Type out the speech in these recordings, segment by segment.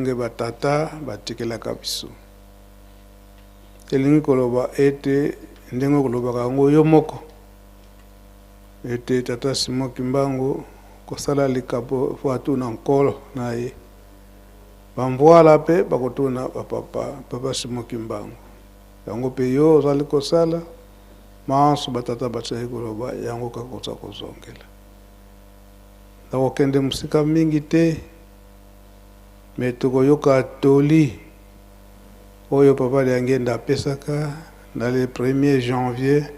Ndenge ba tata batikelaka biso. Elingi koloba ete ndenge okolobaka yango yo moko ete tata Simon Kimbangu kosala likambo fo atuna nkolo na ye. Ba mvuala pe bakotuna ba papa, papa Simon Kimbangu. Yango pe yo ozali kosala, manso ba tata bazali koloba yango kaka oza kozongela. Nakokende mosika mingi te. Mais tokoyoka toli oyo Papa Diangienda apesaka na le premier janvier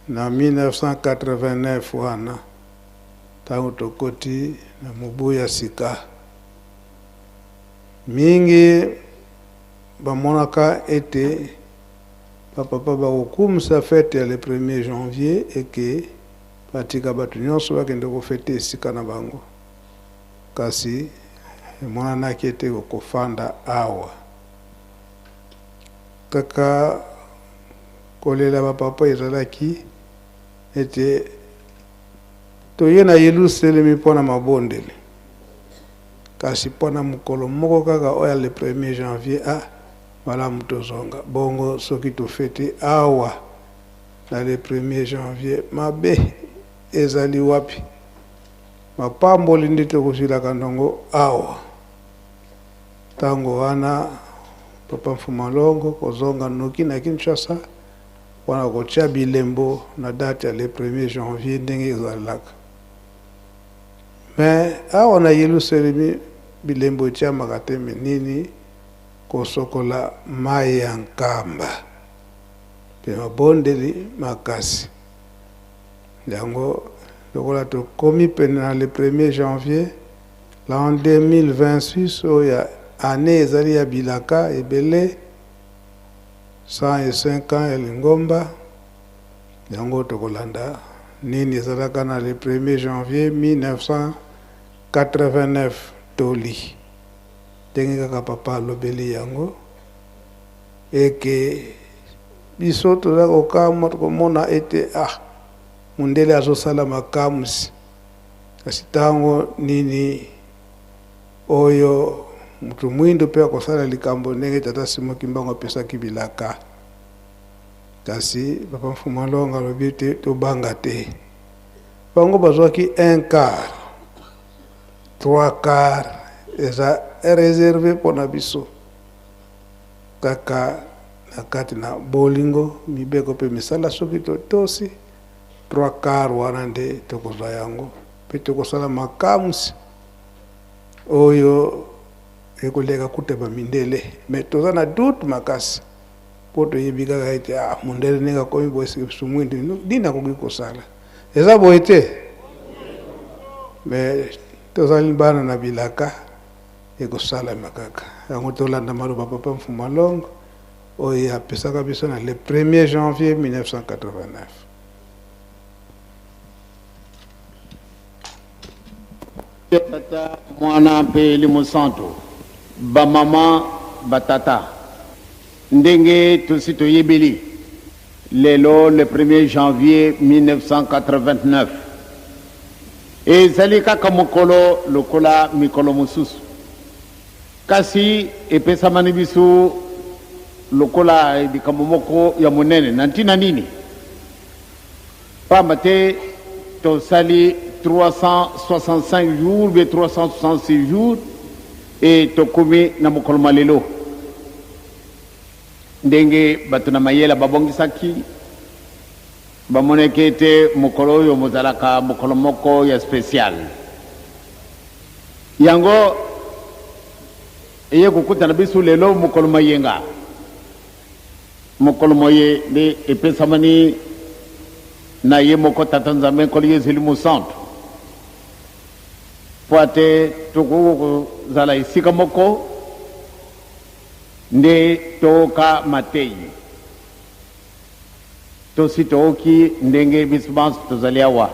na 1989 wana tango tokoti na mobu ya sika. Mingi bamonaka ete ba papa bakokumisa fete ya le premier janvier et que batika batu nionso bakende ko feter esika na bango. Kasi emonanaki ete okofanda awa. Kaka kolela ba papa ezalaki ete toye na Yelusalemi mpo na mabondeli, kasi mpo na mokolo moko kaka oyo ya le premier janvier, ah, malamu tozonga. Bongo soki tofeti awa na le premier janvier, mabe ezali wapi? Mapamboli nde tokozwilaka ndongo awa. Tango wana Papa Mfuma Longo kozonga noki na Kinshasa pona kotia bilembo na date ya le premier janvier ndenge ezalaka. Mais awa na Yelusalemi bilembo etiamaka te mais nini? Kosokola mayi ya Nkamba pe mabondeli makasi. Yango lokola tokomi pene na le premier janvier l'an 2026 oyo ya annee ezali ya bilaka ebele 105 ans ya lingomba yango tokolanda nini ezalaka na le premier janvier 1989 toli ndenge kaka papa alobeli yango eke Biso toza kokamwa tokomona ete ah mundele azosala makamwisi kasi tango nini oyo mutu mwindu pe akosala likambo ndenge tata Simon Kimbangu apesaki bilaka. Kasi papa Mfumu Alonga alobi ete tobanga te. Bango bazwaki un quart, trois quart eza reserve pona biso. Kaka na kati na bolingo, mibeko mpe misala soki totosi, trois-quarts wana nde tokozwa yango mpe tokosala makamwisi oyo ekoleka kuta ba mindele. Mais toza na doute makasi mpo toyebi kaka ete ah, mondele ndenge akomi boye seke biso mwindu nini akoki kosala? Eza boye te? Mais tozali bana na bilaka. Ekosalama kaka yango. Tolanda maloba Papa Mfuma Long oyo ye apesaka biso na le premier janvier 1989. Tata, Mwana mpe Elimo Santu, bamama, batata, ndenge tosi toyebeli, lelo le premier janvier 1989, Ezali kaka mokolo lokola mikolo mosusu, kasi epesamani biso lokola likambo moko ya monene. Na ntina nini? Pamba te tosali 365 jours ou bien 366 jours et tokomi na mokolo mwa lelo. Ndenge bato na mayele babongisaki, bamonaki ete mokolo oyo mozalaka mokolo moko ya special. Yango eye kokutana biso lelo mokolo mwa yenga. Mokolo moye nde epesamani na ye moko Tata Nzambe Nkolo Yesu Elimo Santu, mpo ate tokoki kozala esika moko Nde tooka mateyi. Tosi tooki ndenge biso banso tozali awa.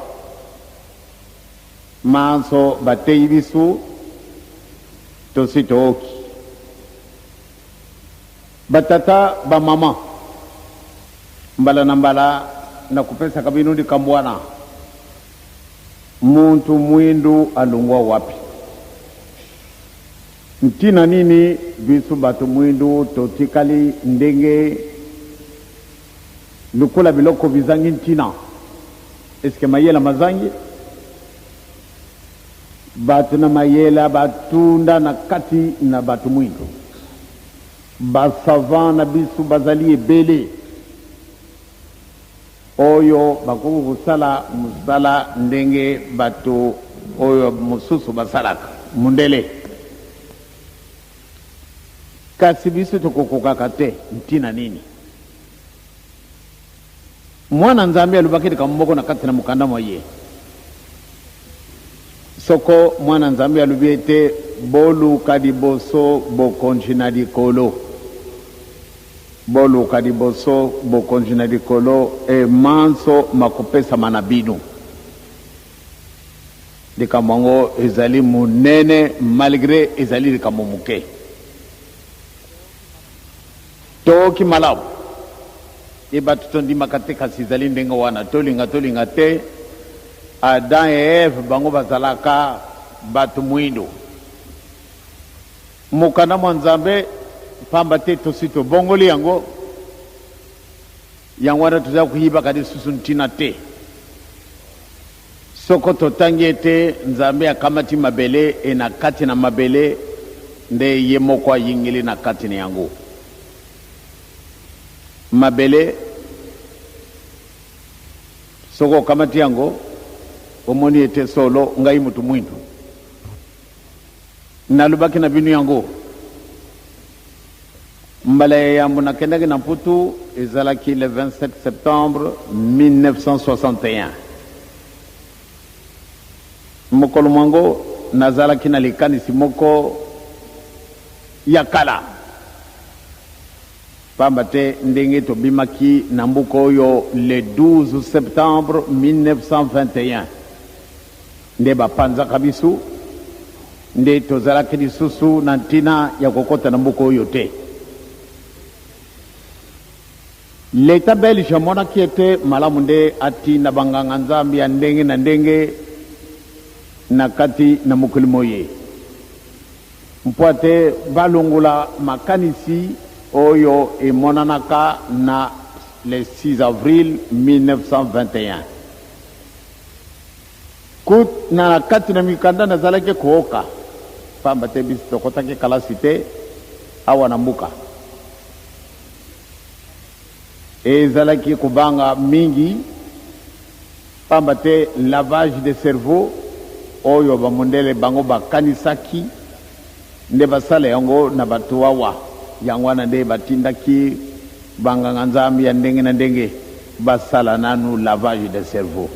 Manso bateyi biso, tosi tooki. Ba tata, ba mama, mbala na mbala nakopesaka bino likambo wana, Muntu mwindu alongwa wapi? Ntina nini biso bato mwindu totikali ndenge lokola biloko bizangi ntina? Eske mayela mazangi? Bato na mayela batunda na kati na bato mwindu. Ba savants na biso bazali ebele oyo bakoki kosala mosala ndenge bato oyo mosusu basalaka, mundele. Kasi biso tokokokaka te. Ntina nini? Mwana Nzambe alobaki likambo moko na kati na mokanda mwa ye. Soko Mwana Nzambe alobi ete, Boluka liboso Bokonji na likolo. Boluka liboso Bokonji na likolo, e manso makopesama na bino. Likambo yango ezali monene malgre ezali likambo moke. Toyoki malamu e bato tondimaka te kasi ezali ndenge wana tolinga tolinga te Adam et Eve bango bazalaka bato muindo mokanda mwa Nzambe pamba te tosi tobongoli yango yango wana toza koyibaka lisusu ntina te Soko totangi ete Nzambe akamati mabele e na kati na mabele nde ye moko ayingeli na kati na yango. Mabele, soko okamati yango, omoni ete solo ngai moto mwindu. Nalobaki na bino yango. Mbala ya yambo nakendaki na Mputu ezalaki le 27 septembre 1961. Mokolo mwango nazalaki na likanisi moko ya kala, pamba te ndenge tobimaki na mboka oyo le 12 septembre 1921, Nde bapanzaka biso, nde tozalaki lisusu na ntina ya kokota na mboka oyo te. Leta belge amonaki ete malamu nde atinda banganga-nzambe ya ndenge na ndenge na kati na mokili moye, mpo ete balongola makanisi oyo emonanaka na le 6 avril 1921. Kut na kati na mikanda nazalaki kooka, pamba te biso tokotaki kalasi te awa na mboka. Ezalaki kobanga mingi, pamba te lavage de cerveau oyo ba mondele bango bakanisaki nde basala yango na bato awa, yango wana nde batindaki ba nganga nzambe ya ndenge na ndenge basala nanu lavage de cerveau.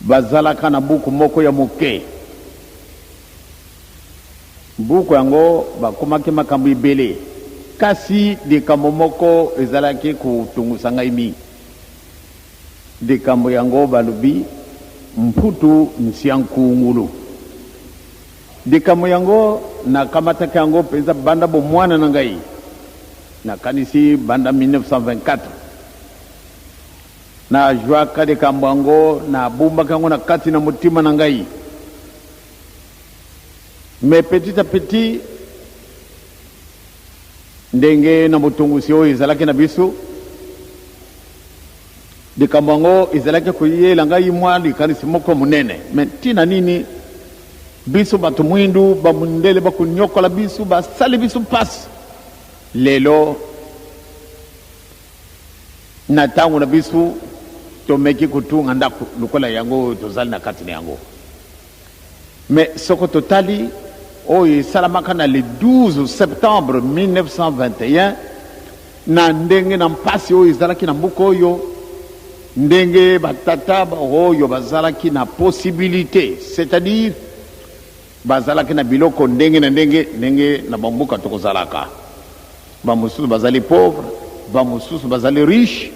Bazalaka na buku moko ya moke. Buku yango bakomaki makambo ebele, kasi likambo moko ezalaki kotungusa ngai mingi. Likambo yango balobi Mputu Nsiankungulu. Likambo yango nakamataki yango mpenza banda bomwana na ngai, nakanisi banda 1924. Nazwaka likambo yango, nabombaki yango na kati na motima na ngai. Mais petit à petit, ndenge na botungusi oyo ezalaki na biso, likambo yango ezalaki koyela ngai mwa likanisi moko monene. Mais ntina nini biso bato mwindu, bamundele bakonyokola biso, basali biso mpasi lelo? Na ntango na biso, tomeki kotunga ndako lokola yango oyo tozali na kati na yango. Mais soko totali oyo esalamaka na le 12 septembre 1921, na ndenge na mpasi oyo ezalaki na mboka oyo, ndenge batata oyo bazalaki na possibilite, c'est-à-dire bazalaki na biloko ndenge na ndenge, ndenge na bamboka tokozalaka, bamosusu bazali pauvre, bamosusu bazali riche,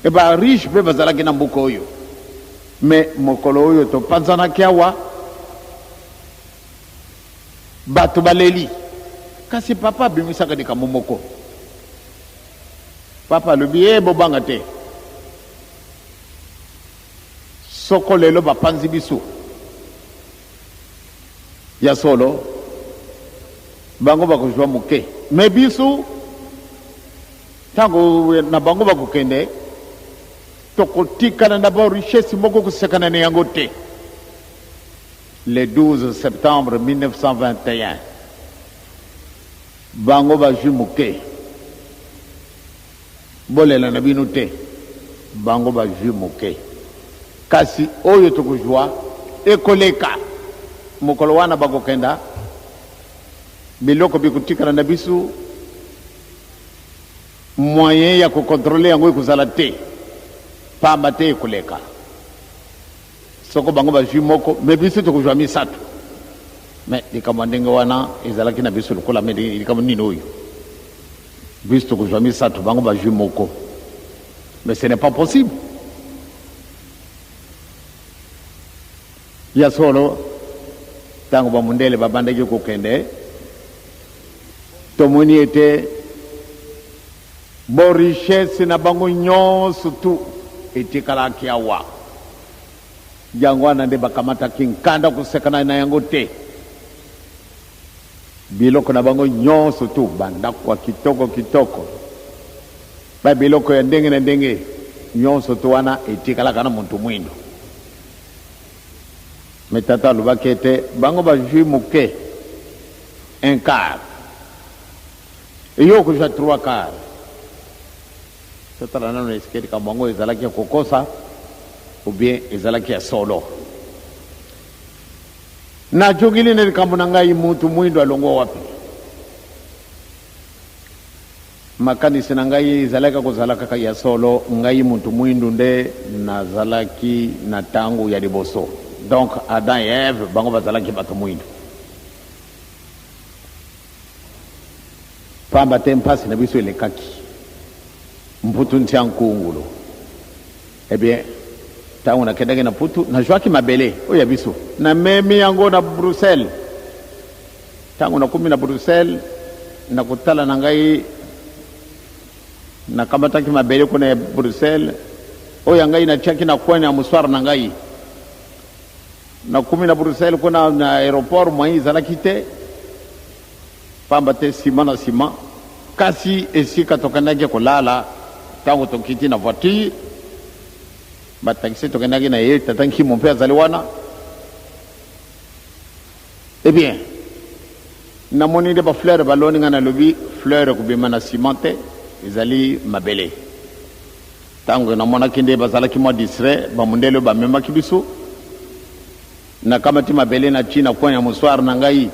e ba riche mpe bazalaki na mboka oyo. Mais mokolo oyo topanzanaki awa, bato baleli, kasi papa abimisaka likambo moko. Papa alobi, e bobanga te, soko lelo bapanzi biso. Ya solo, bango bakozwa moke, me biso ntango na bango bakokende, tokotikala na ba richesse moko kosekana na yango te. Le 12 septembre 1921, bango bazwi moke, bolela na bino te, bango bazwi moke, kasi oyo tokozwa ekoleka. Mokolo wana bakokenda, biloko bikotikala na biso, moyen ya kokontrole yango ekozala te, pamba te ekoleka. Soko bango bazwi moko, me biso tokozwa misato. Me likambo ya ndenge wana ezalaki na biso lokola me likambo nini oyo? Biso tokozwa misato, bango bazwi moko. Mais ce n'est pas possible. Ya solo, ntango bamundele babandaki kokende, tomoni ete borichesse na bango nyonso tu etikalaki awa. Yango wana nde bakamataki nkanda kosekana na yango te. Biloko na bango nyonso tu, bandako ya kitoko kitoko, ba biloko ya ndenge na ndenge nyonso tu wana etikalaka na moto mwindo. Me tata alobaki ete bango bazwi moke, un quart, yo okozwa trois quart. Totala nano eske likambo yango ezalaki ya kokosa ou bien ezalaki ya solo. Najongeli na likambo na ngai, mutu mwindo alongwa wapi? Makanisi na ngai ezalaki kozala kaka ya solo, ngai mutu mwindu nde nazalaki na tango ya liboso. Donc Adam et Eve bango bazalaki bato mwindu. Pamba te mpasi na biso elekaki mputu ntia nkungulu. Eh bien, tango nakendaki na Putu, nazwaki mabele oyo ya biso, namemi yango na Bruxelles. Tango nakomi na Bruxelles, na kotala na ngai, nakamataki mabele kuna ya Bruxelles, oyo ya ngai natiaki na coin ya mouchoir na ngai. Nakomi na Bruxelles kuna na aeroport, moyen ezalaki te, pamba te sima na sima. Kasi esika tokendaki kolala, tango tokiti na voiture, ba taxi tokendaki na ye, tata Nkimo mpe azali wana. Eh bien, namoni nde ba fleur baloni, ngai nalobi fleur ekobima na ciment te, ezali mabele. Tango namonaki nde bazalaki mwa distrait, ba mundele oyo bamemaki biso, nakamati mabele natii na coin ya mouchoir na ngai.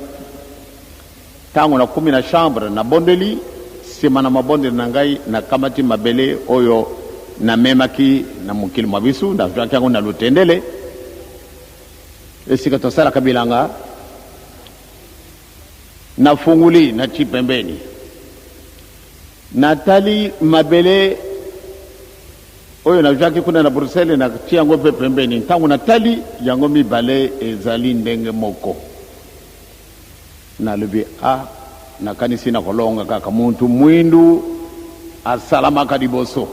Tango nakomi na chambre, nabondeli, sima na mabondeli na ngai, nakamati mabele oyo namemaki na mokili mwa biso, nazwaki yango na Lutendele, esika tosalaka bilanga, nafunguli, natii pembeni. Natali mabele oyo nazwaki kuna na Bruxelles, natii yango mpe pembeni. Ntango natali yango mibale ezali ndenge moko. Nalobi, A, nakanisi nakolonga kaka. Muntu mwindu asalamaka liboso.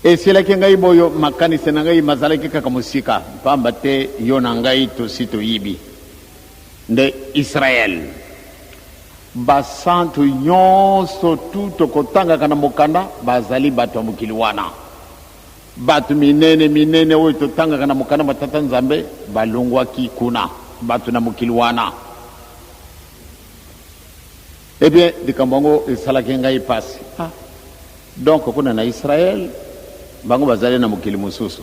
Esilaki ngai boyo, makanisi na ngai mazalaki kaka mosika, mpamba te yo na ngai tosi toyibi nde Israel. Basantu nyonso tu tokotangaka na mokanda bazali bato ya mokili wana. Bato minene minene oyo totangaka na mokanda mwa Tata Nzambe balongwaki kuna, bato na mokili wana. Eh bien, likambo yango esalaki ngai pasi. Ah, donc kuna na Israël bango bazali na mokili mosusu,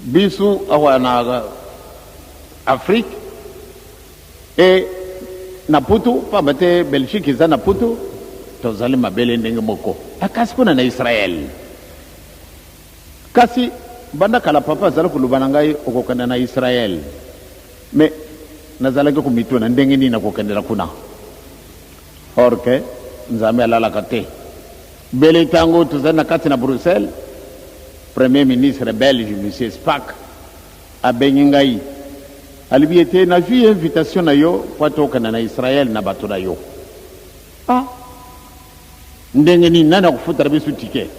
biso awa na Afrique e na Putu, pamba te Belgique eza na Putu, tozali mabele ndenge moko. Kasi kuna na Israël, kasi banda kala papa azali koloba na ngai okokende na Israël, mais nazalaki komituna ndenge nini nakokendela kuna, or que Nzambe alalaka te. Bele ntango tozali na kati na Bruxelles, premier ministre belge monsieur Spaak abengi ngai, alobi ete nazwi invitation na yo po ete okende na Israël na bato na yo. Ah, ndenge nini, nani akofutela biso ticket?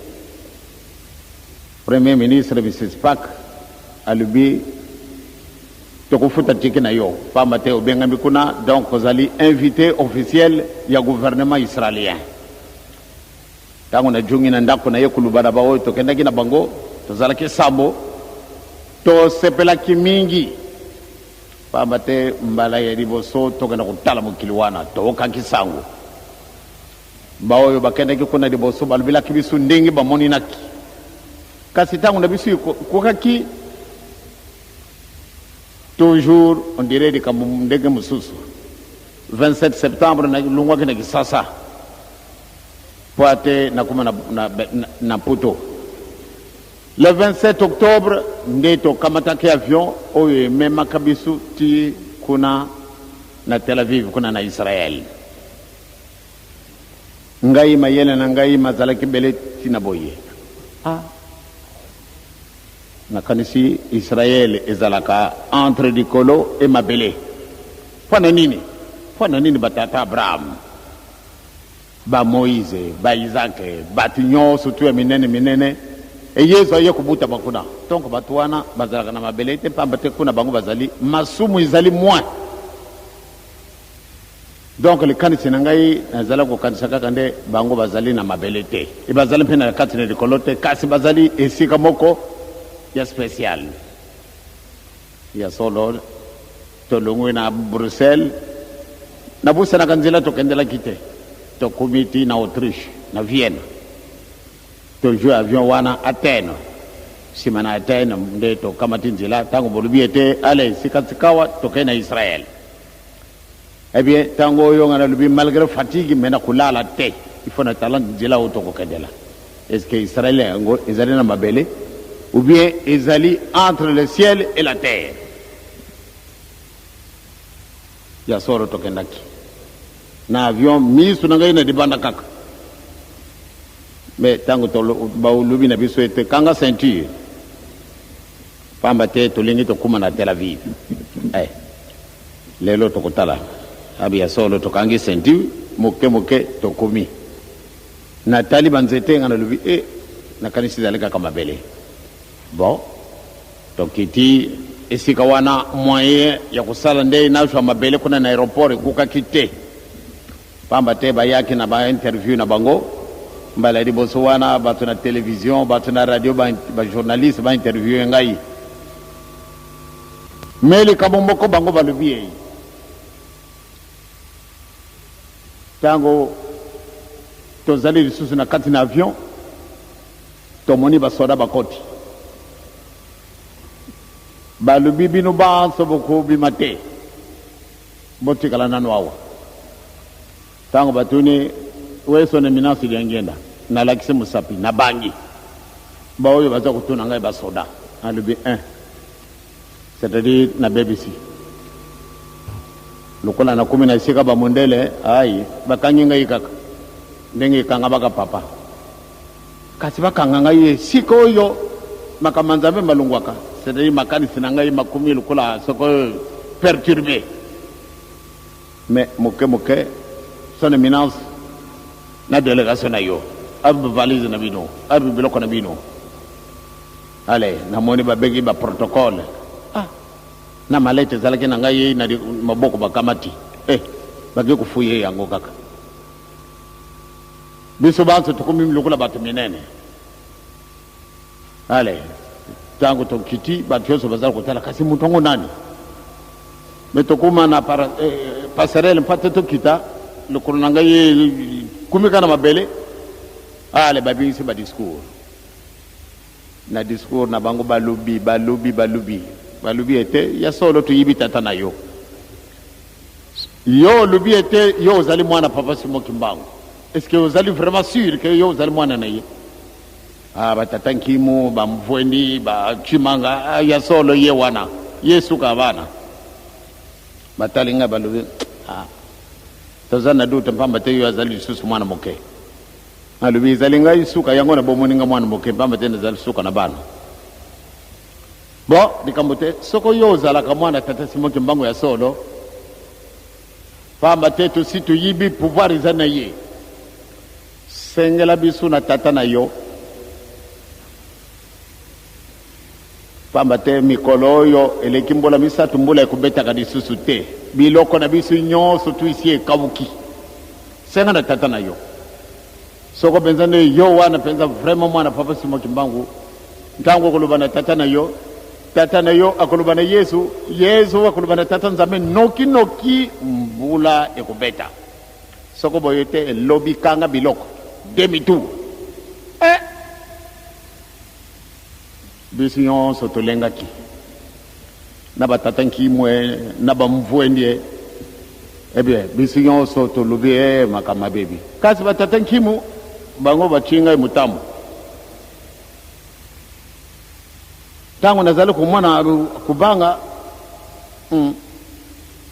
Premier ministre monsieur Spaak alobi. Tokofuta ticket na yo pamba te obengami kuna, donc ozali invite officiel ya gouvernement israelien. Tango najongi na ndako naye koloba na baoyo tokendaki na bango, tozalaki sambo, tosepelaki mingi pamba te mbala ya liboso tokenda kotala mokili wana, tookaki sango. Baoyo bakendaki kuna liboso balobelaki biso ndenge bamoninaki, kasi tango na biso ekokaki toujours on dirait likambo ndenge mosusu. 27 septembre nalongwaki na Kisasa mpo ate nakoma na Mpoto. Le 27 octobre nde tokamataki avion oyo ememaka biso ti kuna na Tel Aviv, kuna na Israël. Ngai mayele na ngai mazalaki bele ntina boye. Ah, nakanisi Israël ezalaka entre likolo e mabele. Mpo na nini? Mpo na nini batata Abraham, ba Moïse, ba Isaac, bato nyonso tu ya minene minene, e Yesu aye kobutama kuna. Donc bato wana bazalaka na mabele te, pamba te kuna bango bazali masumu ezali moins. Donc likanisi na ngai nazala kokanisa kaka nde bango bazali na mabele te, e bazali mpe na kati na likolo te, kasi bazali esika moko ya special. Ya solo, tolongwi na Bruxelles, nabusanaka nzela tokendelaki te, tokomi ti na Autriche, na Vienne, tozwi avion wana Athènes. Nsima na Athènes nde tokamati nzela, ntango bolobi ete ale sika-sikawa tokei na Israël. Eh bien, tango oyo nga nalobi malgré fatigue mais nakolala te. Il faut natala nzela oyo tokokendela. Est-ce que Israël yango ezali na mabele ou bien ezali entre le ciel et la terre? Ya solo tokendaki na avion, misu na ngai na libanda kaka. Mais tango balobi na biso ete kanga ceinture, pamba te tolingi tokóma na Tel Aviv. Eh, lelo tokotala abi ya solo, tokangi ceinture moke moke, tokomi. Natali banzete, nga nalobi e nakanisi ezali kaka mabele. Bon, tokiti esika wana, moyen ya kosala nde nazwa mabele kuna na aéroport ekokaki te, pamba te bayaki na bainterview na bango mbala ya liboso wana, bato na télévision, bato na radio, bajournaliste bainterviewe ngai. Me likambo moko bango balobi ye, ntango tozali lisusu na kati na avion, tomoni basoda bakoti, balobi bino banso bokobima te, botikala nano awa. Ntango batuni we son éminence Diangienda, nalakisi mosapi, nabangi baoyo baza kotuna ngai basoda. Alobi 1, c'est-à-dire nabebisi lokola nakomi na esika bamondele, ai bakangi ngai kaka ndenge ekangamaka papa, kasi bakanga ngai esika oyo makambo ya Nzambe malongwaka, c'est-à-dire makanisi na ngai makomi lokola soko perturbé. Mais moke moke, son éminence na délégation na yo, abi valise na bino, abi biloko na bino. Ale namoni babengi baprotocole, ah, na malete ezalaki na ngai na maboko, bakamati, eh, bake kofuye yango kaka. Biso banso tokomi lokola bato minene. Ale ntango tokiti, bato nyonso bazala kotala, kasi moto yango nani? Me tokóma na passerelle mpa te, tokita, lokolo na ngai kumika na mabele. Ale babingisi badiscours. Na discours na bango balobi, balobi, balobi, balobi ete ya solo toyibi tata na yo. Yo olobi ete yo ozali mwana papa Simon Kimbangu. Est ce que ozali vraiment sûr que yo ozali mwana na ye? Ah, batata Nkimu, bamvwendi, bachimanga, ah, ya solo ye wana ye suka bana. Batali ngai, balobi ah, toza na doute mpamba te yo azali lisusu mwana moke. Alobi ezali ngai suka yango na bomoni nga mwana moke, mpamba te nazali suka na bana. Bon, likambo te soko yo ozalaka mwana tata Simon Kimbangu ya solo, pamba te tosi toyibi pouvoir eza na ye, sengela biso na tata na yo. Pamba te mikolo oyo eleki mbula misatu mbula ekobetaka lisusu te. Biloko na biso nyonso tu esi ekawuki. Senga na tata na yo. Soko penza nde yo wana penza vraiment mwana papa Simon Kimbangu, ntango okoloba na tata na yo, tata na yo akoloba na Yesu, Yesu akoloba na tata Nzambe, noki noki mbula ekobeta. Soko boye te lobi kanga biloko demi tour. Eh! Biso nyonso tolengaki na batata nkimwe na bamvuendie. Eh bien, biso nyonso tolobi eh, makambo mabebi. Kasi batata nkimu bango batii ngai motambo. Ntango nazali komona kobanga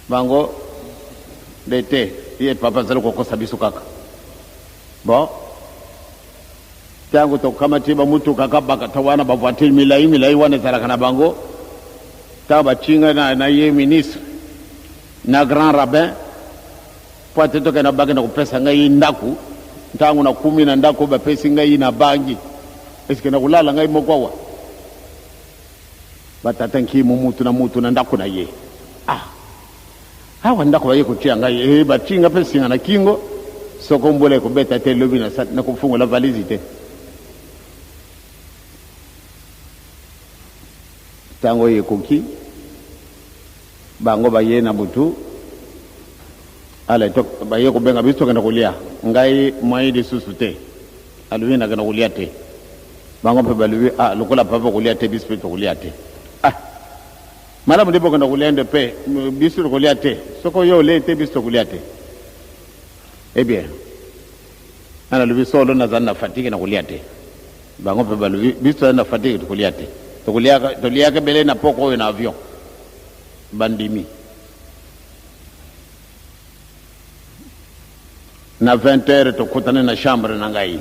bango nde te ye papa azali kokosa biso kaka. Bon, Tango tokamati ba mutuka kabakata wana ba voiture milayi milayi wana ezalaka na bango, tango batii ngai na, na ye ministre na grand rabbin mpo ate tokenda bakenda kopesa ngai ndako. Ntango nakumi na ndako bapesi ngai na bangi, eske nakolala ngai moko awa? Batata nkimu mutu na mutu na ndako na ye. Ah, Awa ndako baye kotia ngai eh, batii nga pe singa na kingo, soko mbula ekobeta te lobi na nakofungola valise te. Tango oyo ekoki, bango baye na butu, ale to baye kobenga biso tokenda kolia, ngai moyen lisusu te, alobi nakenda kolia te. Bango mpe balobi ah, lokola papa kolia te, biso mpe tokolia te. Ah, Malamu nde bokenda kolia nde pe biso tokolia te. Soko yo olei te biso tokolia te. Eh bien, nga nalobi solo nazali na fatigue na kolia te. Bango pe balobi biso tozali na fatigue tokolia te. Tokoliaka toliaka ebele na poko oyo na avion. Bandimi. Na 20 heures tokutani na chambre na ngai.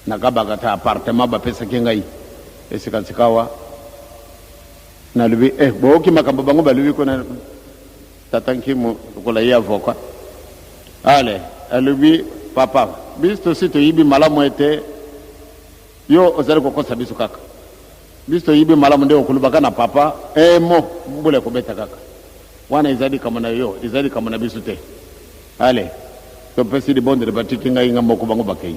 Nakabaka ata appartement bapesaki ngai esika sikawa. Nalobi eh, boyoki makambo bango balobi kuna? Tata Nkimu lokola ye avocat, ale alobi papa, biso tosi toyibi malamu ete yo ozali kokosa biso kaka. Biso toyibi malamu nde okolobaka na papa emo mbula ekobeta kaka. Wana ezali likambo na yo, ezali likambo na biso te. Ale topesi libondeli, batiki ngai nga moko, bango bakei.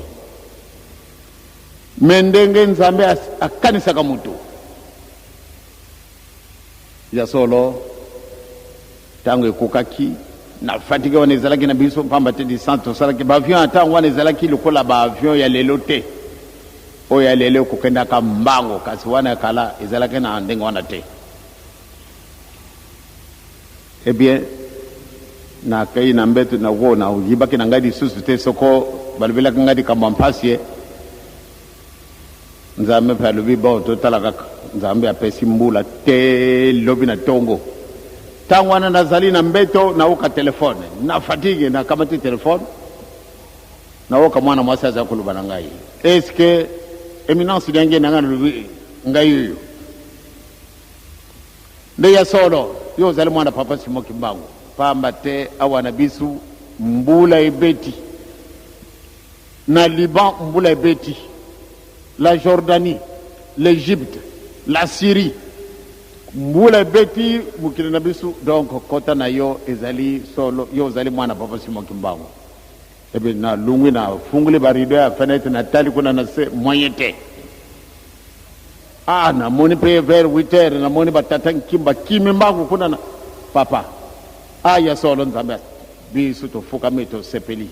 Me ndenge Nzambe akanisaka moto ya solo, ntango ekokaki na fatigue wana ezalaki na biso mpamba te distance tosalaki, baavion ya ntango wana ezalaki lokola baavion ya lelo te. Oyo ya lelo ekokendaka mbango, kasi wana ya kala ezalaki na ndenge wana te. Eh bien, nakei na mbeto na wo, nayibaki na ngai lisusu te soko balobelaki ngai likambo ya mpasi ye. Nzambe mpe alobi bon, totala kaka. Nzambe apesi mbula te lobi na tongo. Ntango wana nazali na mbeto, naoka telefone na fatigue, nakamati telefone, naoka mwana mwasi aza koloba na ngai, est-ce que eminence ndenge na ngai? Nalobi ngai oyo Nde ya solo, yo ozali mwana papa Simon Kimbangu, pamba te awa na bisu mbula ebeti, na Liban mbula ebeti, la Jordanie, l'Egypte, la Syrie mbula ebeti mokili na bisu. Donc kota na yo ezali solo, yo ozali mwana papa Simon Kimbangu. Ebe na lungwi na funguli ba rideau ya fenêtre, na tali kuna na se moyen te. Ah, namoni mpe vers 8 heures namoni batata nkimba kimi mbangu kuna na papa. Ah, ya solo Nzambe biso tofukami tosepeli,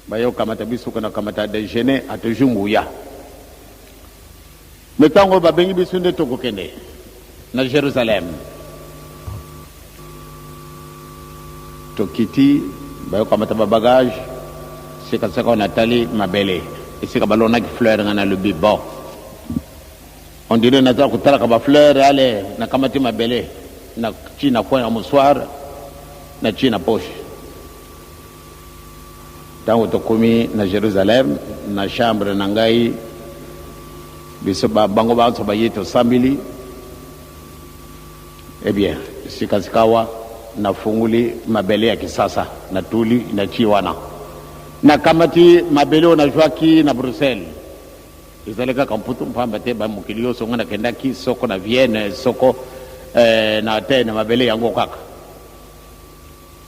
baye kokamata biso kuna kamata dejeuner atozwi nguya. Me ntango babengi biso nde tokokende na Jerusalem, tokiti baye kokamata babagage sikasika oyo natali mabele esika balonaki fleur, ngai nalobi bon, on dirait naza kotalaka bafleur. Ale nakamati mabele na ti na coin ya mouchoir na ti na poche. Ntango tokomi na Jerusalem, na chambre na ngai, biso bango banso baye tosambeli. Eh bien, sikasikawa nafungoli mabele ya Kisasa, natuli na ti wana, nakamati mabele oyo nazwaki na Bruxelles. Ezali kaka Mputu mpamba te, ba mokili yonso nga nakendaki, soko na Vienne, soko eh, na Athènes, mabele yango kaka.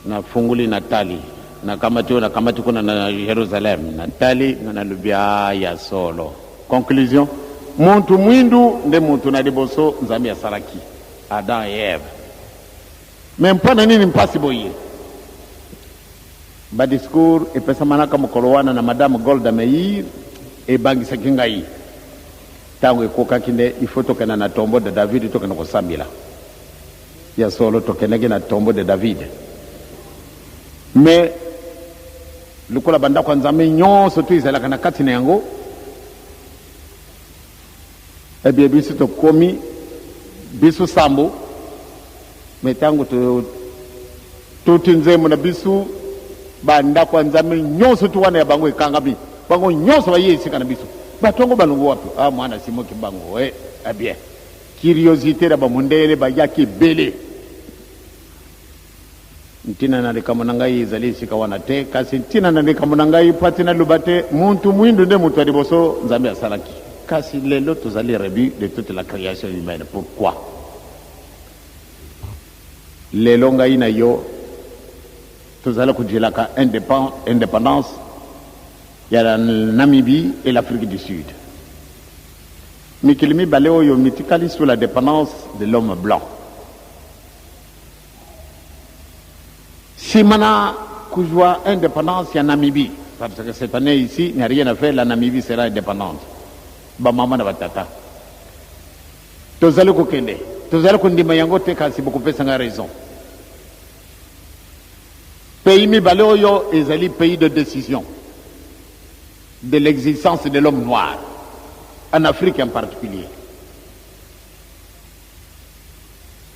Nafungoli natali, nakamati oyo nakamati kuna na Jerusalem, natali nga nalobi ah, ya solo. Conclusion, muntu mwindu nde muntu na liboso Nzambe asalaki, Adam et Eve. Mais mpo na nini mpasi boye? Ba discours epesamanaka mokolo wana na Madame Golda Meir ebangisaki ngai. Tango ekokaki nde il faut tokenda na tombeau de David tokende kosambela. Ya solo tokendaki na tombeau de David. Mais lokola bandako ya Nzambe nyonso tu ezalaka na kati na yango, eh bien biso tokomi biso sambo, mais tango to tuti nzembo na biso, bandako ya Nzambe nyonso tu wana ya bango ekangami, bango nyonso baye esika na biso. Bato yango balongo wapi? Ah, mwana Simon Kimbangu, eh, eh bien curiosité na bamundele bayaki ebele. Ntina na likambo na ngai ezali esika wana te, kasi ntina na likambo na ngai mpo ati naloba te muntu mwindu nde moto ya liboso Nzambe asalaki. Kasi lelo tozali rebut de toute la création humaine. Pourquoi? Lelo ngai na yo tozali kojelaka indépendance ya la Namibie et l'Afrique du Sud. Mikili mibale oyo mitikali sous la dépendance de l'homme blanc. Sima na kozwa independance ya Namibie, parce que cette annee ici il n'y a rien à faire, la Namibie sera independante. Ba mama na ba tata, tozali kokende, tozali kondima yango te, kasi bokopesa nga raison. Pays mibale oyo ezali pays de decision de l'existence de l'homme noir, en Afrique en particulier.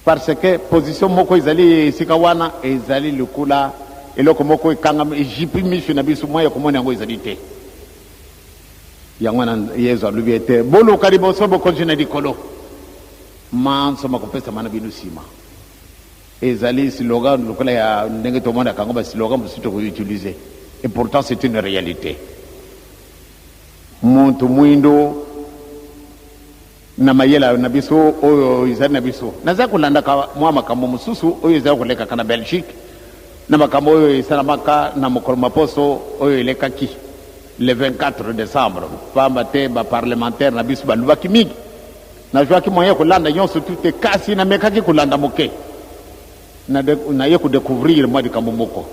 Parce que position moko ezali esika wana ezali lokola eloko moko ekangami ejipi miso na biso, mwa ya komona yango ezali te. Yango wana Yezu alobi ete boluka liboso bokonzi na likolo, manso makopesama na bino nsima. Ezali slogan lokola ya ndenge tomonaka yango, ba slogan mosusu toko utiliser, et pourtant c'est une réalité. Muntu mwindo Na mayele na biso oyo ezali na biso, nazali kolandaka mwa makambo mosusu oyo ezali kolekaka na Belgique, na makambo oyo esalamaka na mokolo ma poso oyo elekaki, le 24 decembre, pamba te ba parlementaires na biso balobaki mingi. Nazuaki moyen ya kolanda nyonso tu te, kasi namekaki kolanda moke. Naye ko decouvrir mwa likambo moko.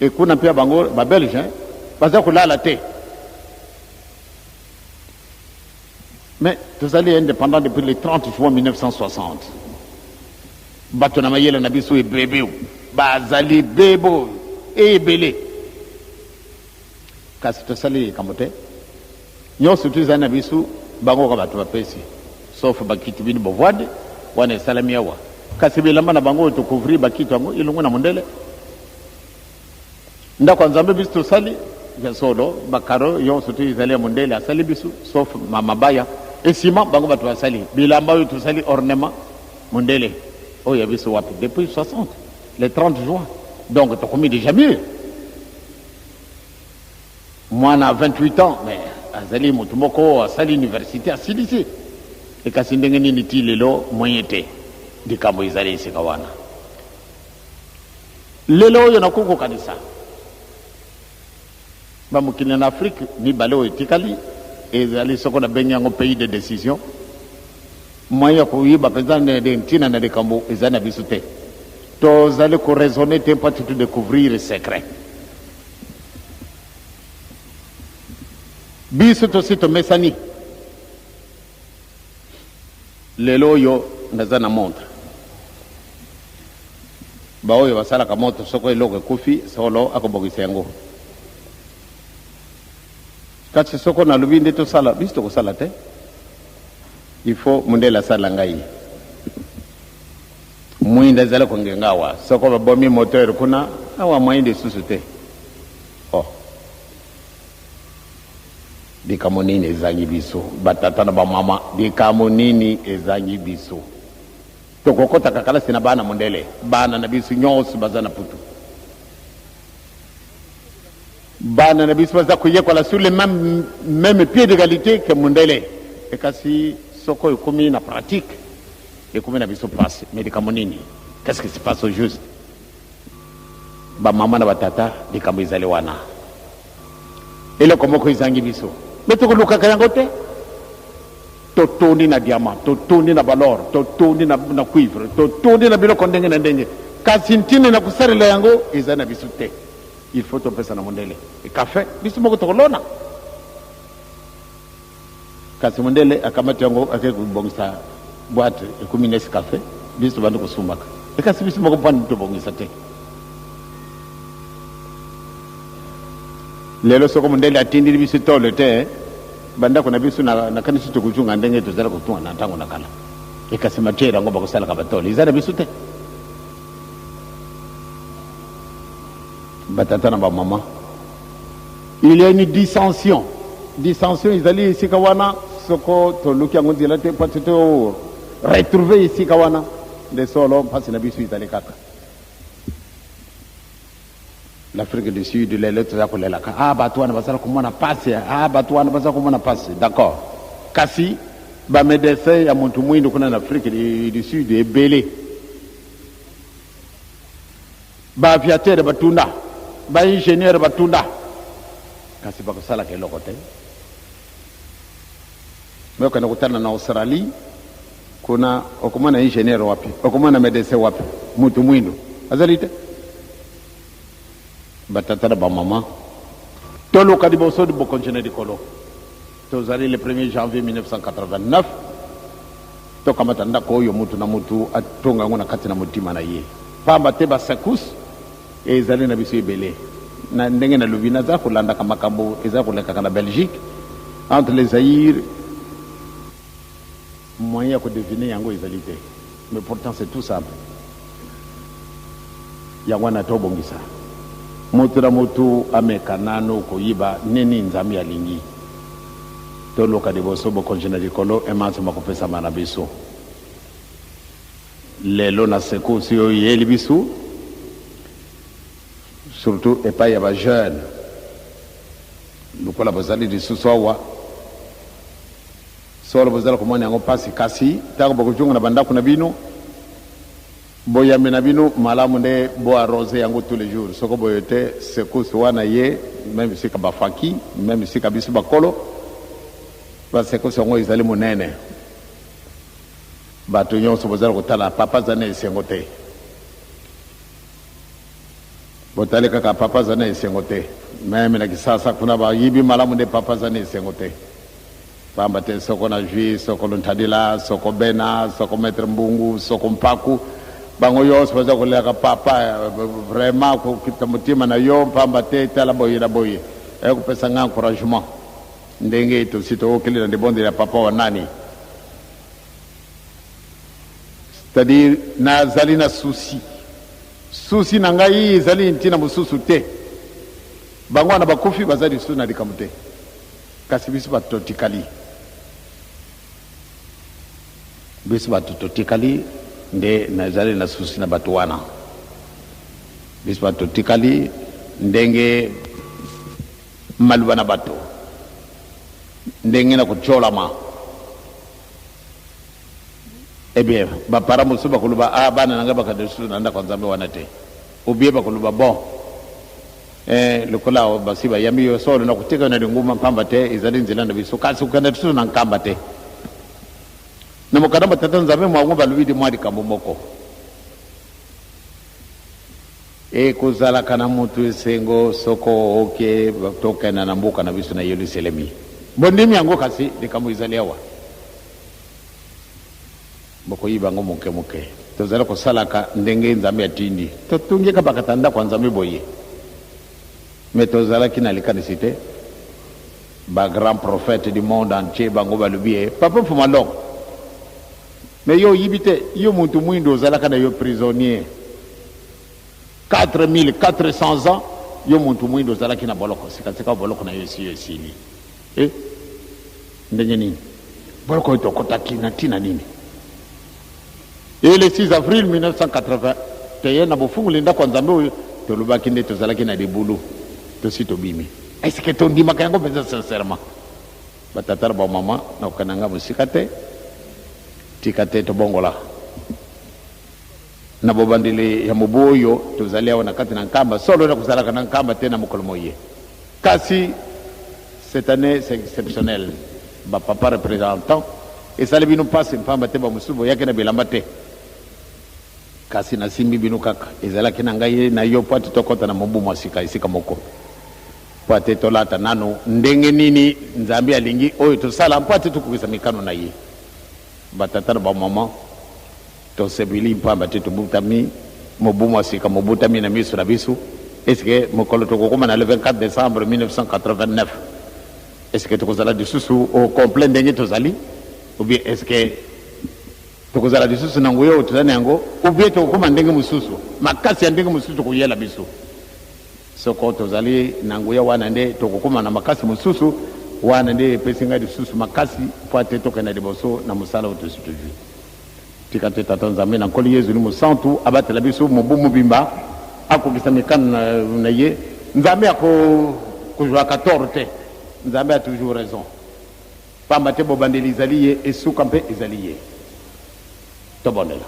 Et kuna mpe ya bango ba Belges baza kolala te. Mais tozali independant depuis le 30 juin 1960. Bato na mayele na biso ebebe bazali bebo ebele, kasi tosali likambo te. Nyonso tu ezali na biso, bango kaka bato bapesi, sauf bakiti bino bovwande wana esalami awa, kasi bilamba na bango oyo tocouvrir bakiti yango elongwe na mondele. Ndako ya Nzambe biso tosali ya solo, ba carreaux yonso tout ezali ya mondele asali biso sauf ma mabaya et ciment bango bato basali bilamba oyo tosali ornement mondele oyo ya biso wapi depuis 60 le 30 juin donc tokomi déjà mieux. Mwana 28 ans mais azali moto moko asali université asilisi ekasi ndenge nini ti lelo moyen te likambo ezali esika wana. Lelo oyo nakoki kokanisa ba mokili na Afrique mibale oyo etikali ezali soko nabengi yango pays de decision, moyen ya koyeba mpenza ntina na likambo ezali na biso te. Tozali ko raisonner te mpo to découvrir secret. Biso tosi tomesani. Lelo oyo naza na montre. Baoyo basalaka moto soko eloko ekufi solo akobongisa yango. Kasi soko nalobi nde tosala, biso tokosala te. Il faut mundele asala ngai. Mwinda ezali kongenga awa. Soko babomi moteur kuna, awa mwinda lisusu te. Oh. Likambo nini ezangi biso, ba tata na ba mama? Likambo nini ezangi biso? Tokokotaka kalasi na bana mondele, bana na biso nyonso baza na putu. Bana na biso baza koyekola sur le même, même pied d'égalité que mundele. Ekasi soko ekomi na pratique, ekomi na biso pasi. Mais likambo nini? Qu'est-ce qui se passe au juste? Ba mama na ba tata, likambo ezali wana. Eloko moko ezangi biso. Mais tokolukaka yango te. Totondi na diamant, totondi na balor, totondi na, na cuivre, totondi na biloko ndenge na ndenge. Kasi ntina na kosalela yango ezali na biso te. Il faut topesa na mondele kafe, biso moko tokolona. Kasi mondele akamati yango ake kobongisa boîte ekomi Nescafe, biso tobandi kosumbaka. Ekasi biso moko mpani tobongisa te. Lelo soko mondele atindeli biso tolo te, bandako na biso nakanisi tokozonga ndenge tozala kotunga na ntango na kala. Ekasi matière yango bakosalaka batolo eza na biso te. Batata na bamama, il y a une dissension. Dissension ezali esika wana, soko toluki yango nzela te mpo to retrouver esika wana nde solo mpasi na biso ezali kaka. L'Afrique du Sud lelo toza kolelaka, ah, bato wana bazala komona pasi, ah, bato wana baza komona pasi. D'accord, kasi ba médecin ya moto mwindu kuna na Afrique du Sud ebele, ba aviateur batunda, ba ingénieur batunda, kasi bakosalaka eloko te. Me okende kotala na Australie kuna, okomona ingénieur wapi? Okomona médecin wapi? Moto mwindu azali te. Batata na bamama, toluka liboso bokonzi na likolo. Tozali le 1er janvier 1989. Tokamata ndako oyo mutu na mutu atonga yango na kati na motima na ye, pamba te ba secousses ezali na biso ebele. Na ndenge nalobi, naza kolandaka makambo eza kolekaka na Belgique entre les Zaïre, moyen ya kodeviner yango ezali te, mais pourtant c'est tout simple. Yango wana tobongisa, moto na moto ameka nano koyiba nini Nzambe alingi. Toluka liboso bokonzi na likolo, emanso makopesama na biso. Lelo na secousse oyo eyeli biso, surtout epai ya ba jeune, lokola bozali lisusu awa, solo bozali komona yango mpasi, kasi ntango bokozonga na bandako na bino, boyambi na bino malamu nde bo arrose yango tous les jours. Soko boye te, secousse wana ye meme sika bafaki, meme sika biso bakolo, ba secousse yango ezali monene. Bato nyonso bozali kotala papa aza na esengo te, botali kaka papa aza na esengo te. Meme na Kisasa kuna bayibi malamu nde papa aza na esengo te, pamba te soko na jui, soko Luntadila, soko Bena, soko Maître Mbungu, soko Mpaku, bango nyonso baza kolelaka papa, vraiment kokita motima na yo, pamba te tala boye na boye. Ekopesa nga encouragement ndenge tosi tookeli na libondeli ya papa wa nani, c'est-à-dire nazali na souci, souci na ngai ezali ntina mosusu te. Bango wana bakufi, baza lisusu na likambo te, kasi biso bato totikali, biso bato totikali nde nazali na souci na bato wana. Biso bato totikali, ndenge maloba na bato, ndenge na kotyolama. Eh bien, bapara mosusu bakoloba, ah, bana na ngai bakende lisusu na ndako ya Nzambe wana te, ou bien bakoloba, bon, lokola basi bayambi yo solo na kotika yo na linguma, mpamba te ezali nzela na biso, kasi kokende lisusu na nkamba te. Na mokanda ma Tata Nzambe mwango balobi de mwa likambo moko: ekozalaka na moto esengo soko oke tokenda na mboka na biso na Yelusalemi. Bondimi yango, kasi likambo ezali awa, bokoyiba yango moke moke. Tozali kosalaka ndenge Nzambe atindi, totungika bakata ndako ya Nzambe boye, me tozalaki na likanisi te. Ba grand prophète du monde entier bango balobi ye papa Mfuma Longo, me yo oyibi te, yo muntu mwindu ozalaka na yo prisonnier 4400 ans, yo muntu mwindu ozalaki na boloko, sikasika boloko na yo esi yo esili. Ndenge nini boloko oyo tokotaki na ntina nini? Et le 6 avril 1980 teye na bofungoli ndako ya Nzambe oyo tolobaki nde tozalaki na libulu, tosi tobimi. Est-ce que tondimaka yango mpenza sincèrement? Batata na bamama, nakokende na ngai mosika te, tika te tobongola. Na bobandeli ya mobu oyo, tozali awa na kati na Nkamba. Solo nakozalaka na Nkamba te na mokolo moye. Kasi cette annee c'est exceptionnel. Ba papa representants, esali bino mpasi mpamba te bamosusu boyaki na bilamba te. Kasi nasimbi bino kaka. Ezalaki na ngai na yo mpo ete tokota na mobu mwa sika esika moko. Mpo ete tolata nanu ndenge nini Nzambe alingi oyo tosala mpo ete tokokisa mikano na Ye. Ba tata na ba maman, tosepeli mpamba te tobutami mobu mwa sika mobutami na miso na biso. Est ce que mokolo tokokoma na le 24 decembre 1989, est ce que tokozala lisusu au complet ndenge tozali? Ou bien est ce que Tokozala lisusu na nguya oyo tozali na yango, ou bien tokokoma ndenge mosusu, makasi ya ndenge mosusu ekoyela biso. Soko tozali na nguya wana nde tokokoma na makasi mosusu, wana nde epesi ngai lisusu makasi mpo ete tokenda liboso na mosala oyo tosi tozwi. Tika te Tata Nzambe na Nkolo Yezu Elimo Santu abatela biso mobu mobimba, akokisa mikano na, na ye. Nzambe akozwaka tort te, Nzambe a toujours raison. Pamba te bobandeli ezali ye, esuka mpe ezali ye. Tobondela.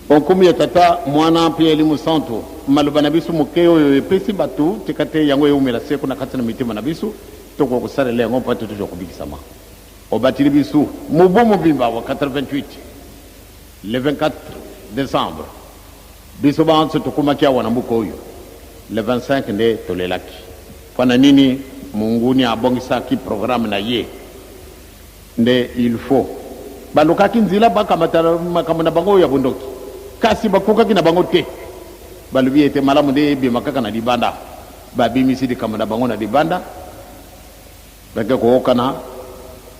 O nkombo ya Tata, Mwana mpe ya Elimo Santu, maloba na biso moke oyo epesi bato, tika te yango eumela seko na kati na mitema na biso, tokoka kosalela yango mpo ete tozwa kobikisama. Obatili biso mobu mobimba wa 88, le 24 decembre, biso banso tokomaki awa na mboka oyo, le 25 nde tolelaki. Mpo na nini monguni abongisaki programme na ye nde il faut balukaki nzila bakamata makambo na bango oyo ya bondoki kasi bakokaki na bango te. Balobi ete malamu nde ebima kaka na libanda. Babimisi likambo na bango na libanda, bake kookana,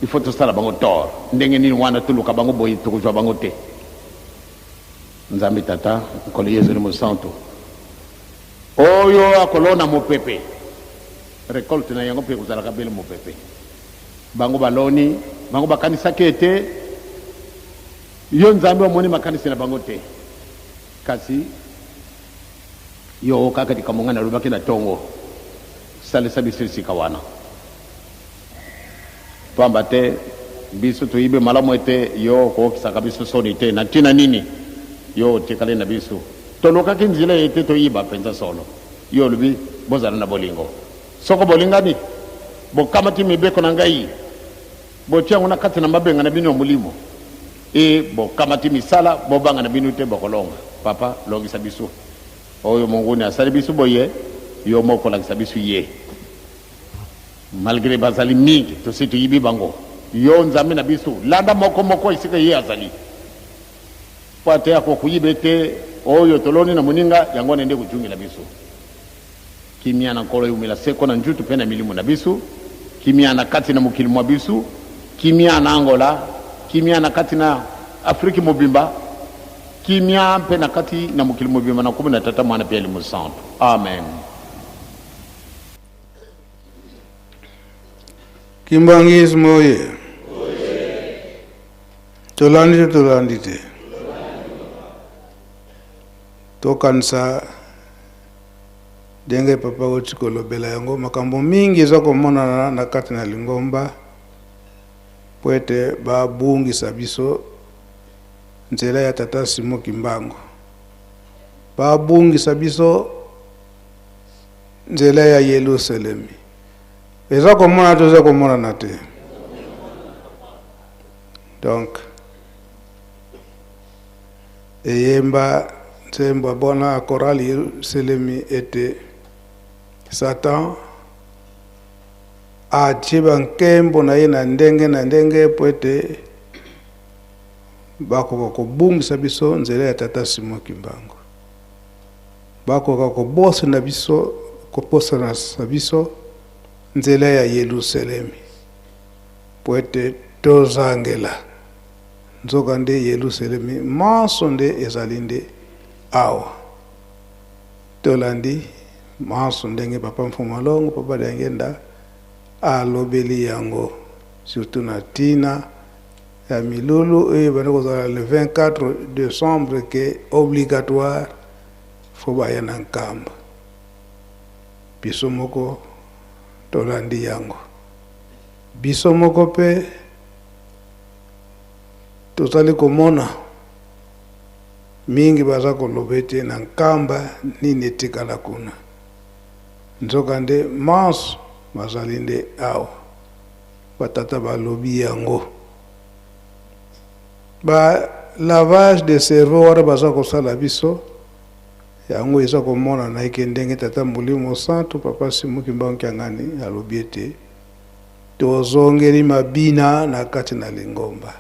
il faut tosala bango tort. Ndenge nini wana toluka bango boye tokozwa bango te. Nzambe Tata, Nkolo Yezu Elimo Santu, Oyo akolona mopepe, recolte na yango mpe ekozalaka bele mopepe. Bango baloni, bango bakanisaki ete yo Nzambe omoni makanisi na bango te, kasi yo okaka likambo ngai nalobaki na tongo. Salisa biso esika wana, pamba te biso toyebi malamu ete yo okookisaka biso soni te. Na ntina nini yo otikali na biso? Tolukaki nzela ete toyiba mpenza solo. Yo olobi, Bozala na bolingo. Soko bolingani, bokamati mibeko na ngai, botia yango na kati na mabenga na bino ya molimo, e bokamati misala, bobanga na bino te, bokolonga. Papa, longisa biso. Oyo monguni asali biso boye, yo moko lakisa biso ye. Malgre bazali mingi, tosi toyibi bango. Yo Nzambe na biso, landa moko moko esika ye azali. Mpo ate akokuyiba ete oyo toloni na moninga, yango wana nde ekojungela biso. Kimia na Nkolo eumela seko na njutu mpe na milimo na biso, kimia na kati na mokili mwa biso, kimia na Angola, kimia na kati na Afriki mobimba, kimia mpe na kati na mokili mobimba, na nkombo na Tata, Mwana mpe Elimo Santu. Amen. Kimbanguisme oye! Tolandi to tolandi te? Tokanisa ndenge papa auti kolobela yango, makambo mingi eza komonana na kati na lingomba mpo ete babungisa biso nzela ya tata Simon Kimbangu, babungisa biso nzela ya Yelusalemi. Eza komonana to eza komonana te? Donc eyemba nzembo ya bona chorale Yerusalemi ete Satan atie bankembo na ye na ndenge na ndenge mpo ete bakoka kobungisa biso nzela ya tata Simon Kimbangu, bakoka kobosana biso, kobosana biso nzela ya Yerusalemi. Mpo ete tozangela, nzokande Yelusalemi manso nde ezali nde awa. Tolandi manso ndenge Papa Mfumu Longo, Papa Diangienda alobeli yango, surtout na tina ya milulu oyo ebandi kozala le 24 decembre ke obligatoire fo baya na Nkamba. Biso moko tolandi yango. Biso moko mpe tozali komona mingi baza koloba ete na Nkamba nini etikala kuna. Nzokande manso mazali nde awa. Batata balobi yango. Ba lavage de cerveau wana baza kosala biso yango eza komonana eke ndenge Tata Molimo Santu Papa Simon Kimbangu Kiangani alobi ete tozongeli mabina na kati na lingomba,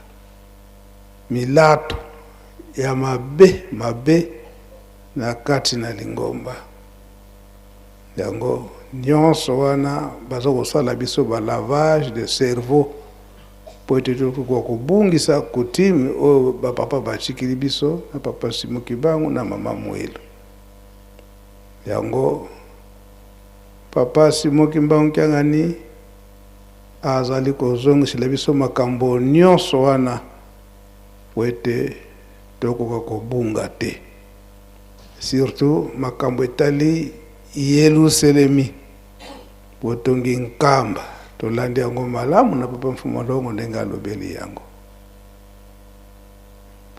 milato ya mabe mabe na kati na lingomba. Yango nyonso wana baza kosala biso ba lavage de cerveau mpo ete tokoka kobungisa coutume oyo ba papa batikili biso na papa Simon Kimbangu na mama Muilu. Yango papa Simon Kimbangu Kiangani azali kozongisela biso makambo nyonso wana mpo ete tokoka kobunga te. Surtout makambo etali Yeluselemi, botongi Nkamba, tolandi yango malamu na papa Mfumu Longo ndenge alobeli yango.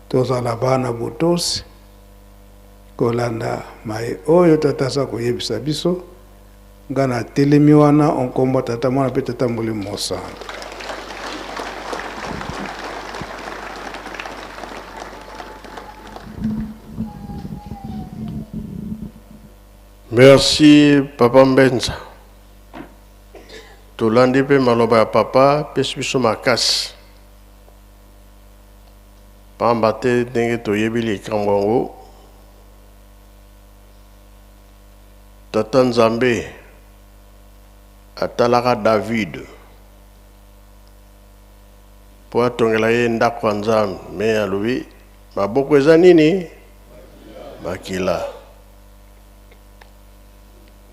Tozala bana botosi kolanda maye oyo tata aza koyebisa biso. Nga na telemi wana onkombo tata mwana pe tata molimo mosantu. Merci papa Mbenza. Tolandi mpe maloba ya papa pesi biso makasi. Pamba te ndenge toyebi likambo yango Tata Nzambe atalaka David mpo atongela ye ndako ya Nzambe, me alobi maboko eza nini? Makila.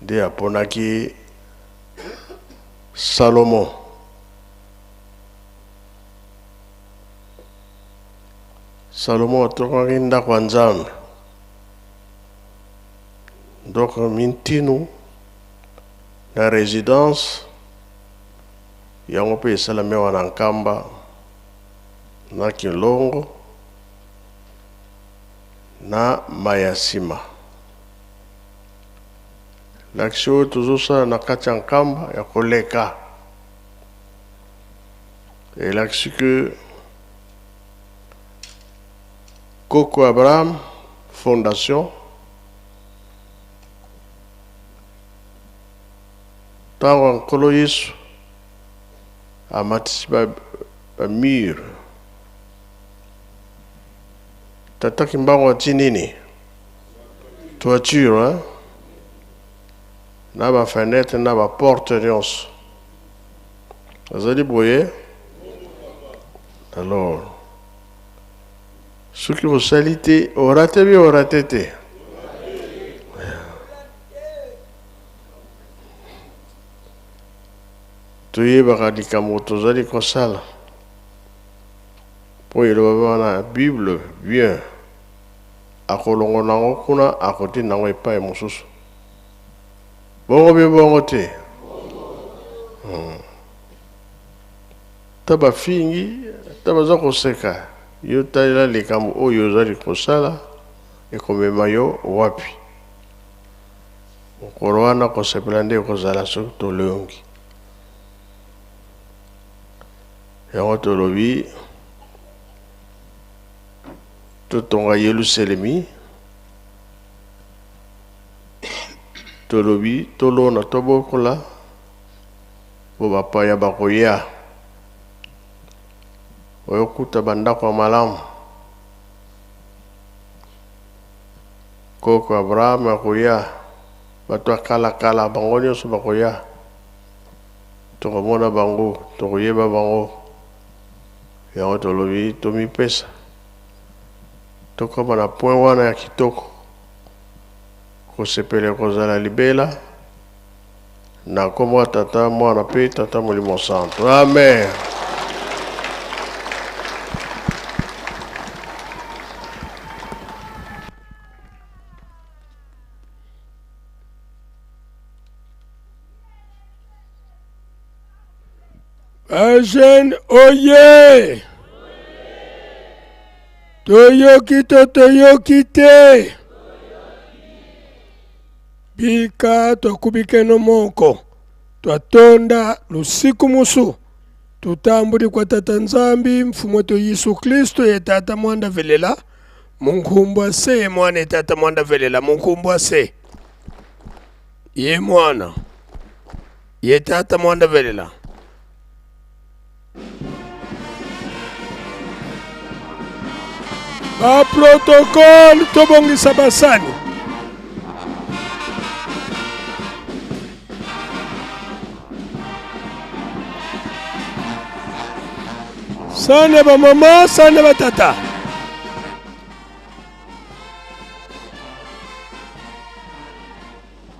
Nde aponaki Salomo. Salomo atongaki ndako ya Nzambe. Donc mintinu na residence yango mpe esalami awa na Nkamba na Kinlongo na Mayasima. Lakisi oyo tozosala na kati ya Nkamba ya koleka elakisi ke Koko Abraham Fondation ntango ya Nkolo Yesu amatisi ba, ba mur Tata Kimbangu ati nini? Toiture hein? na ba fenêtre na ba porte nyonso azali boye alors Soki osali te, orate bi orate te. Toyebaka likambo tozali kosala. Mpo eloba wana Bible bien akolongola yango kuna akotinda yango epai mosusu. Bongo be bongo te. Ata bafingi, ata baza koseka yo, talela likambo oyo ozali kosala ekomema yo wapi. Mokolo wana kosepela nde ekozala soki tolongi. Yango tolobi totonga Yelusalemi, tolobi tolona tobokola Mpo bapaya bakoya, oyokuta bandako ya malamu. Koko Abraham akoya, bato ya kala kala bango nyonso bakoya. Tokomona bango, tokoyeba bango. Yango tolobi tomipesa, tokoma na point wana ya kitoko, kosepela ekozala libela. Na nkombo ya Tata, Mwana mpe Tata Molimo Santu. Amen. Ba-jeune oye! Toyoki to toyoki te? Bika twakubikeno moko twatonda lusiku musu tutambuli kwa Tata Nzambi Mfumu wetu Yesu Kristo ye Tata mwanda velela munkumbwa se ye mwana ye Tata mwanda velela munkumbwa se ye mwana ye Tata mwanda velela. Ba protocole tobongisa basani. Sani ya bamama, sani ya batata.